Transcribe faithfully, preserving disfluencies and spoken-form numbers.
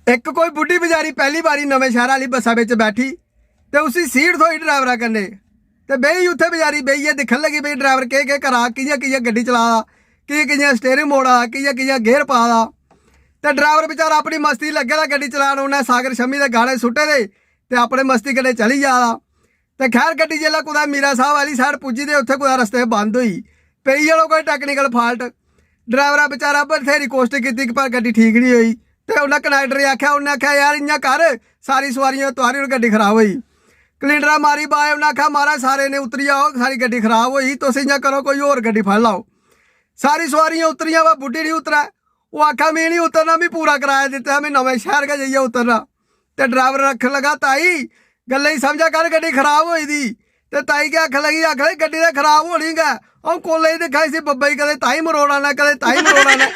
इक कोई बुड्ढी बजारी पैह्ली बारी नमें शैह्र आह्ली बस्सा बिच बैठी ते उसी सीट थ्होई ड्राइवरा कन्नै। ते बेही उत्थै बजारी बेहियै दिक्खन लगी भई ड्राइवर केह् केह् करा, कि'यां कि'यां गड्डी चला दा, कि'यां कि'यां स्टेयरिंग मोड़ा दा, कि'यां कि'यां गियर पा दा। ते ड्राइवर बेचारा अपनी मस्ती लग्गे दा गड्डी चलान, उन्नै सागर शम्मी दे गाने सुट्टे दे ते अपने मस्ती कन्नै चली जा दा। ते खैर गड्डी जेल्लै कुतै मीरा साहब आह्ली साइड पुज्जी ते उत्थै कुतै रस्ते बंद होई, पेई गेआ कोई टैक्नीकल फाल्ट। ड्राइवरा बेचारा बथेरी कोशट कीती पर गड्डी ठीक निं होई। ते उन्नै कंडक्टर गी आखेआ, उन्नै आखेआ, "यार इ'यां कर, सारी सोआरियां तुआरी ओड़, गड्डी खराब होई।" कलिंडरा मारी बाज, उन्नै आखेआ, "महाराज सारे ने उतरी जाओ, सारी गड्डी खराब होई, तुस इ'यां करो कोई होर गड्डी फड़ लैओ।" सारी सोआरियां उतरियां, वा बुड्ढी निं उतरै। ओह् आखा, "में निं उतरना, में पूरा कराया दित्ते दा, में नमें शैह्र गै जाइयै उतरना।" ते ड्राइवर आखन लगा, "ताई, गल्लै गी समझा कर, गड्डी खराब होई दी।" ते ताई केह् आखन लगी, आखन लगी, "गड्डी ते खराब होनी गै, अ'ऊं कोले गी दिक्खा इसी बब्बै गी, कदें ताई मरोड़ा ना, कदें ताई मरोड़ा ना।"